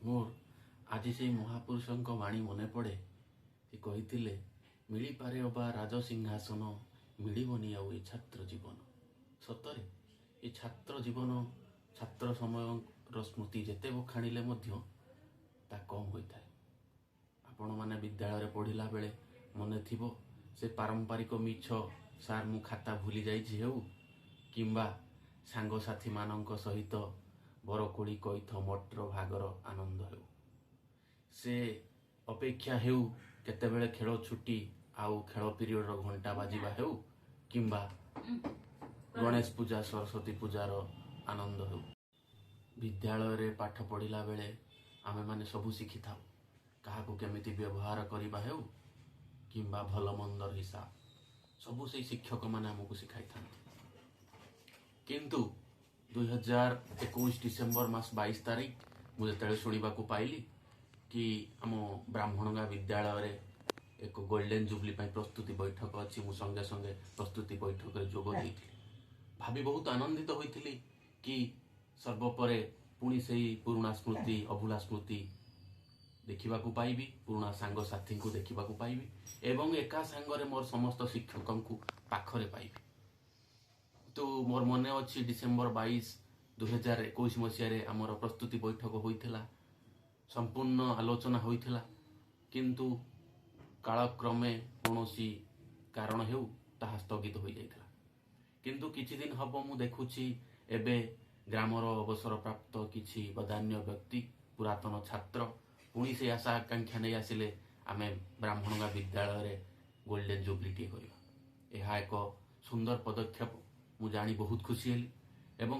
ମୋର ଆଜି ସେଇ ମହାପୁରୁଷଙ୍କ ବାଣୀ ମନେ ପଡ଼େ। ସେ କହିଥିଲେ, "ମିଳିପାରେ ଅବା ରାଜସିଂହାସନ, ମିଳିବନି ଆଉ ଏ ଛାତ୍ର ଜୀବନ।" ସତରେ ଏ ଛାତ୍ର ଜୀବନ, ଛାତ୍ର ସମୟର ସ୍ମୃତି ଯେତେ ବଖାଣିଲେ ମଧ୍ୟ ତା କମ୍ ହୋଇଥାଏ। ଆପଣମାନେ ବିଦ୍ୟାଳୟରେ ପଢ଼ିଲା ବେଳେ ମନେ ଥିବ, ସେ ପାରମ୍ପରିକ ମିଛ "ସାର୍, ମୁଁ ଖାତା ଭୁଲି ଯାଇଛି" ହେଉ କିମ୍ବା ସାଙ୍ଗସାଥିମାନଙ୍କ ସହିତ ବରକୋଳି, କଇଥ, ମଟର ଭାଗର ଆନନ୍ଦ ହେଉ, ସେ ଅପେକ୍ଷା ହେଉ, କେତେବେଳେ ଖେଳ ଛୁଟି ଆଉ ଖେଳ ପିରିୟଡ଼ର ଘଣ୍ଟା ବାଜିବା ହେଉ କିମ୍ବା ଗଣେଶ ପୂଜା, ସରସ୍ୱତୀ ପୂଜାର ଆନନ୍ଦ ହେଉ, ବିଦ୍ୟାଳୟରେ ପାଠ ପଢ଼ିଲା ବେଳେ ଆମେମାନେ ସବୁ ଶିଖିଥାଉ। କାହାକୁ କେମିତି ବ୍ୟବହାର କରିବା ହେଉ କିମ୍ବା ଭଲ ମନ୍ଦର ହିସାବ, ସବୁ ସେଇ ଶିକ୍ଷକମାନେ ଆମକୁ ଶିଖାଇଥାନ୍ତି। କିନ୍ତୁ 2021 ଡିସେମ୍ବର ମାସ 22 ତାରିଖ ମୁଁ ଯେତେବେଳେ ଶୁଣିବାକୁ ପାଇଲି କି ଆମ ବ୍ରାହ୍ମଣଗାଁ ବିଦ୍ୟାଳୟରେ ଏକ ଗୋଲ୍ଡେନ୍ ଜୁବଲି ପାଇଁ ପ୍ରସ୍ତୁତି ବୈଠକ ଅଛି, ମୁଁ ସଙ୍ଗେ ସଙ୍ଗେ ପ୍ରସ୍ତୁତି ବୈଠକରେ ଯୋଗ ଦେଇଥିଲି। ଭାବି ବହୁତ ଆନନ୍ଦିତ ହୋଇଥିଲି କି ସର୍ବପରେ ପୁଣି ସେଇ ପୁରୁଣା ସ୍ମୃତି, ଅଭୁଲା ସ୍ମୃତି ଦେଖିବାକୁ ପାଇବି, ପୁରୁଣା ସାଙ୍ଗସାଥୀଙ୍କୁ ଦେଖିବାକୁ ପାଇବି ଏବଂ ଏକା ସାଙ୍ଗରେ ମୋର ସମସ୍ତ ଶିକ୍ଷକଙ୍କୁ ପାଖରେ ପାଇବି। ତ ମୋର ମନେ ଅଛି, ଡିସେମ୍ବର 22, 2021 ମସିହାରେ ଆମର ପ୍ରସ୍ତୁତି ବୈଠକ ହୋଇଥିଲା, ସମ୍ପୂର୍ଣ୍ଣ ଆଲୋଚନା ହୋଇଥିଲା। କିନ୍ତୁ କାଳକ୍ରମେ କୌଣସି କାରଣ ହେଉ ତାହା ସ୍ଥଗିତ ହୋଇଯାଇଥିଲା। କିନ୍ତୁ କିଛି ଦିନ ହବ ମୁଁ ଦେଖୁଛି, ଏବେ ଗ୍ରାମର ଅବସରପ୍ରାପ୍ତ କିଛି ବଦାନ୍ୟ ବ୍ୟକ୍ତି, ପୁରାତନ ଛାତ୍ର ପୁଣି ସେ ଆଶା ଆକାଂକ୍ଷା ନେଇ ଆସିଲେ, ଆମେ ବ୍ରାହ୍ମଣଗାଁ ବିଦ୍ୟାଳୟରେ ଗୋଲ୍ଡେନ୍ ଜୁବଲିଟିଏ କରିବା। ଏହା ଏକ ସୁନ୍ଦର ପଦକ୍ଷେପ। ମୁଁ ଜାଣି ବହୁତ ଖୁସି ହେଲି ଏବଂ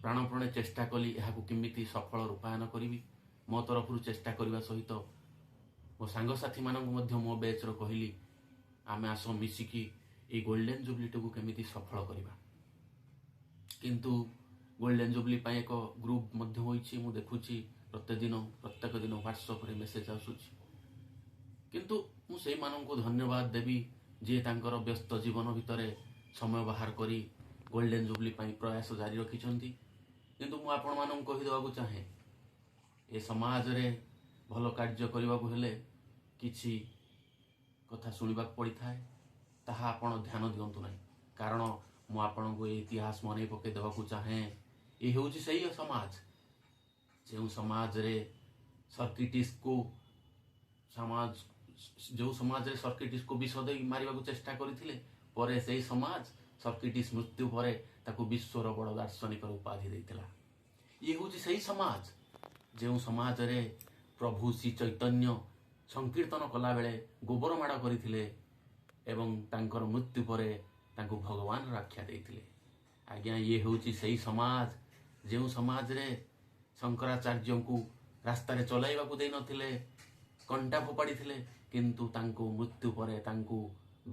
ପ୍ରାଣପଣେ ଚେଷ୍ଟା କଲି ଏହାକୁ କେମିତି ସଫଳ ରୂପାୟନ କରିବି। ମୋ ତରଫରୁ ଚେଷ୍ଟା କରିବା ସହିତ ମୋ ସାଙ୍ଗସାଥିମାନଙ୍କୁ ମଧ୍ୟ ମୋ ବେଚ୍ର କହିଲି, ଆମେ ଆସ ମିଶିକି ଏଇ ଗୋଲ୍ଡେନ୍ ଜୁବଲିଟିକୁ କେମିତି ସଫଳ କରିବା। କିନ୍ତୁ ଗୋଲ୍ଡେନ୍ ଜୁବଲି ପାଇଁ ଏକ ଗ୍ରୁପ୍ ମଧ୍ୟ ହୋଇଛି। ମୁଁ ଦେଖୁଛି, ପ୍ରତ୍ୟେକ ଦିନ ପ୍ରତ୍ୟେକ ଦିନ ହ୍ୱାଟ୍ସଆପ୍ରେ ମେସେଜ ଆସୁଛି। କିନ୍ତୁ ମୁଁ ସେଇମାନଙ୍କୁ ଧନ୍ୟବାଦ ଦେବି, ଯିଏ ତାଙ୍କର ବ୍ୟସ୍ତ ଜୀବନ ଭିତରେ ସମୟ ବାହାର କରି ଗୋଲ୍ଡେନ୍ ଜୁବଲି ପାଇଁ ପ୍ରୟାସ ଜାରି ରଖିଛନ୍ତି। କିନ୍ତୁ ମୁଁ ଆପଣମାନଙ୍କୁ କହିଦେବାକୁ ଚାହେଁ, ଏ ସମାଜରେ ଭଲ କାର୍ଯ୍ୟ କରିବାକୁ ହେଲେ କିଛି କଥା ଶୁଣିବାକୁ ପଡ଼ିଥାଏ। ତାହା ଆପଣ ଧ୍ୟାନ ଦିଅନ୍ତୁ ନାହିଁ। କାରଣ ମୁଁ ଆପଣଙ୍କୁ ଏ ଇତିହାସ ମନେ ପକାଇ ଦେବାକୁ ଚାହେଁ। ଏ ହେଉଛି ସେଇ ସମାଜ, ଯେଉଁ ସମାଜରେ ସକ୍ରେଟିସକୁ ସମାଜ ଯେଉଁ ସମାଜରେ ସକ୍ରେଟିସକୁ ବିଷ ଦେଇ ମାରିବାକୁ ଚେଷ୍ଟା କରିଥିଲେ, ପରେ ସେଇ ସମାଜ ସକ୍ରେଟିସ ମୃତ୍ୟୁ ପରେ ତାକୁ ବିଶ୍ୱର ବଡ଼ ଦାର୍ଶନିକର ଉପାଧି ଦେଇଥିଲା। ଇଏ ହେଉଛି ସେଇ ସମାଜ, ଯେଉଁ ସମାଜରେ ପ୍ରଭୁ ଶ୍ରୀ ଚୈତନ୍ୟ ସଂକୀର୍ତ୍ତନ କଲାବେଳେ ଗୋବର ମାଡ଼ କରିଥିଲେ ଏବଂ ତାଙ୍କର ମୃତ୍ୟୁ ପରେ ତାଙ୍କୁ ଭଗବାନର ଆଖ୍ୟା ଦେଇଥିଲେ। ଆଜ୍ଞା, ଇଏ ହେଉଛି ସେଇ ସମାଜ, ଯେଉଁ ସମାଜରେ ଶଙ୍କରାଚାର୍ଯ୍ୟଙ୍କୁ ରାସ୍ତାରେ ଚଲାଇବାକୁ ଦେଇନଥିଲେ, କଣ୍ଟା ଫୋପାଡ଼ିଥିଲେ, କିନ୍ତୁ ତାଙ୍କୁ ମୃତ୍ୟୁ ପରେ ତାଙ୍କୁ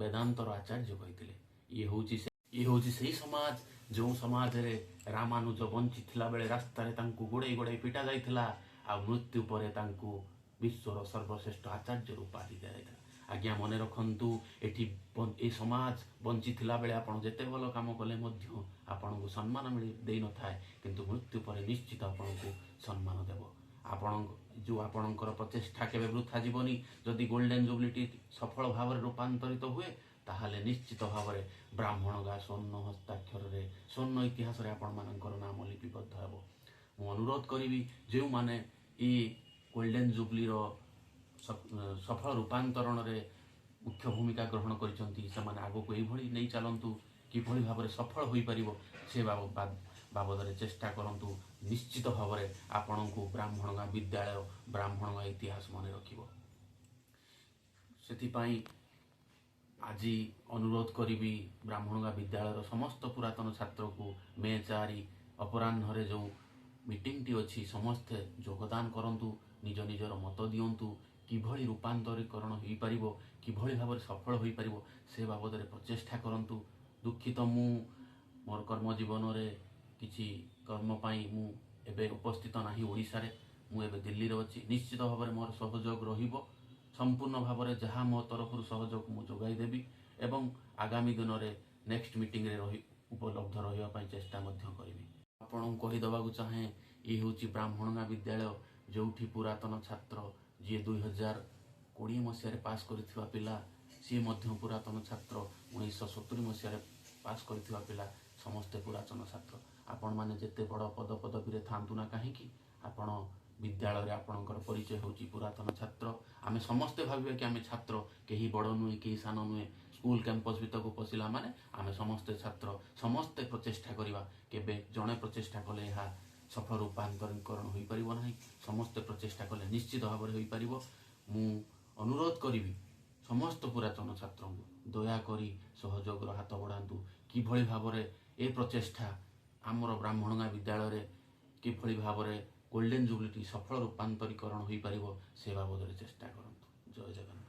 ବେଦାନ୍ତର ଆଚାର୍ଯ୍ୟ କହିଥିଲେ। ଇଏ ହେଉଛି ସେଇ ସମାଜ, ଯେଉଁ ସମାଜରେ ରାମାନୁଜ ବଞ୍ଚିଥିଲା ବେଳେ ରାସ୍ତାରେ ତାଙ୍କୁ ଗୋଡ଼େଇ ଗୋଡ଼େଇ ପିଟା ଯାଇଥିଲା ଆଉ ମୃତ୍ୟୁ ପରେ ତାଙ୍କୁ ବିଶ୍ୱର ସର୍ବଶ୍ରେଷ୍ଠ ଆଚାର୍ଯ୍ୟର ଉପାଧି ଦିଆଯାଇଥିଲା। ଆଜ୍ଞା, ମନେ ରଖନ୍ତୁ, ଏଠି ଏ ସମାଜ ବଞ୍ଚିଥିଲା ବେଳେ ଆପଣ ଯେତେ ଭଲ କାମ କଲେ ମଧ୍ୟ ଆପଣଙ୍କୁ ସମ୍ମାନ ମିଳି ଦେଇନଥାଏ, କିନ୍ତୁ ମୃତ୍ୟୁ ପରେ ନିଶ୍ଚିତ ଆପଣଙ୍କୁ ସମ୍ମାନ ଦେବ। ଆପଣଙ୍କ ଯେଉଁ ଆପଣଙ୍କର ପ୍ରଚେଷ୍ଟା କେବେ ବୃଥା ଯିବନି। ଯଦି ଗୋଲ୍ଡେନ୍ ଜୁବଲିଟି ସଫଳ ଭାବରେ ରୂପାନ୍ତରିତ ହୁଏ, ତାହେଲେ ନିଶ୍ଚିତ ଭାବରେ ବ୍ରାହ୍ମଣଗାଁ ସ୍ୱର୍ଣ୍ଣ ହସ୍ତାକ୍ଷରରେ, ସ୍ୱର୍ଣ୍ଣ ଇତିହାସରେ ଆପଣମାନଙ୍କର ନାମ ଲିପିବଦ୍ଧ ହେବ। ମୁଁ ଅନୁରୋଧ କରିବି, ଯେଉଁମାନେ ଏଇ ଗୋଲ୍ଡେନ୍ ଜୁବଲିର ସଫଳ ରୂପାନ୍ତରଣରେ ମୁଖ୍ୟ ଭୂମିକା ଗ୍ରହଣ କରିଛନ୍ତି, ସେମାନେ ଆଗକୁ ଏଇଭଳି ନେଇ ଚାଲନ୍ତୁ। କିଭଳି ଭାବରେ ସଫଳ ହୋଇପାରିବ, ସେ ବାବଦରେ ଚେଷ୍ଟା କରନ୍ତୁ। ନିଶ୍ଚିତ ଭାବରେ ଆପଣଙ୍କୁ ବ୍ରାହ୍ମଣଗାଁ ବିଦ୍ୟାଳୟ, ବ୍ରାହ୍ମଣଗାଁ ଇତିହାସ ମନେ ରଖିବ। ସେଥିପାଇଁ ଆଜି ଅନୁରୋଧ କରିବି ବ୍ରାହ୍ମଣଗାଁ ବିଦ୍ୟାଳୟର ସମସ୍ତ ପୁରାତନ ଛାତ୍ରକୁ, ମେ 4 ଅପରାହ୍ନରେ ଯେଉଁ ମିଟିଂଟି ଅଛି, ସମସ୍ତେ ଯୋଗଦାନ କରନ୍ତୁ, ନିଜ ନିଜର ମତ ଦିଅନ୍ତୁ। କିଭଳି ରୂପାନ୍ତରୀକରଣ ହୋଇପାରିବ, କିଭଳି ଭାବରେ ସଫଳ ହୋଇପାରିବ, ସେ ବାବଦରେ ପ୍ରଚେଷ୍ଟା କରନ୍ତୁ। ଦୁଃଖିତ, ମୁଁ ମୋର କର୍ମ ଜୀବନରେ କିଛି କର୍ମ ପାଇଁ ମୁଁ ଏବେ ଉପସ୍ଥିତ ନାହିଁ ଓଡ଼ିଶାରେ। ମୁଁ ଏବେ ଦିଲ୍ଲୀରେ ଅଛି। ନିଶ୍ଚିତ ଭାବରେ ମୋର ସହଯୋଗ ରହିବ। ସମ୍ପୂର୍ଣ୍ଣ ଭାବରେ ଯାହା ମୋ ତରଫରୁ ସହଯୋଗ ମୁଁ ଯୋଗାଇ ଦେବି ଏବଂ ଆଗାମୀ ଦିନରେ ନେକ୍ସଟ ମିଟିଂରେ ରହି ଉପଲବ୍ଧ ରହିବା ପାଇଁ ଚେଷ୍ଟା ମଧ୍ୟ କରିବି। ଆପଣଙ୍କୁ କହିଦେବାକୁ ଚାହେଁ, ଇଏ ହେଉଛି ବ୍ରାହ୍ମଣଗାଁ ବିଦ୍ୟାଳୟ। ଯେଉଁଠି ପୁରାତନ ଛାତ୍ର ଯିଏ 2020 ମସିହାରେ ପାସ୍ କରିଥିବା ପିଲା, ସିଏ ମଧ୍ୟ ପୁରାତନ ଛାତ୍ର। 1970 ମସିହାରେ ପାସ୍ କରିଥିବା ପିଲା, ସମସ୍ତେ ପୁରାତନ ଛାତ୍ର। ଆପଣମାନେ ଯେତେ ବଡ଼ ପଦ ପଦବୀରେ ଥାଆନ୍ତୁ ନା କାହିଁକି, ଆପଣ ବିଦ୍ୟାଳୟରେ ଆପଣଙ୍କର ପରିଚୟ ହେଉଛି ପୁରାତନ ଛାତ୍ର। ଆମେ ସମସ୍ତେ ଭାବିବା କି ଆମେ ଛାତ୍ର, କେହି ବଡ଼ ନୁହେଁ, କେହି ସାନ ନୁହେଁ। ସ୍କୁଲ କ୍ୟାମ୍ପସ୍ ଭିତରକୁ ପଶିଲା ମାନେ ଆମେ ସମସ୍ତେ ଛାତ୍ର। ସମସ୍ତେ ପ୍ରଚେଷ୍ଟା କରିବା। କେବେ ଜଣେ ପ୍ରଚେଷ୍ଟା କଲେ ଏହା ସଫଳ ରୂପାନ୍ତରୀକରଣ ହୋଇପାରିବ ନାହିଁ। ସମସ୍ତେ ପ୍ରଚେଷ୍ଟା କଲେ ନିଶ୍ଚିତ ଭାବରେ ହୋଇପାରିବ। ମୁଁ ଅନୁରୋଧ କରିବି ସମସ୍ତ ପୁରାତନ ଛାତ୍ରଙ୍କୁ, ଦୟାକରି ସହଯୋଗର ହାତ ବଢ଼ାନ୍ତୁ। କିଭଳି ଭାବରେ ଏ ପ୍ରଚେଷ୍ଟା ଆମର ବ୍ରାହ୍ମଣଗାଁ ବିଦ୍ୟାଳୟରେ କିଭଳି ଭାବରେ ଗୋଲ୍ଡେନ୍ ଜୁବଲିଟି ସଫଳ ରୂପାନ୍ତରୀକରଣ ହୋଇପାରିବ, ସେ ବାବଦରେ ଚେଷ୍ଟା କରନ୍ତୁ। ଜୟ ଜଗନ୍ନାଥ।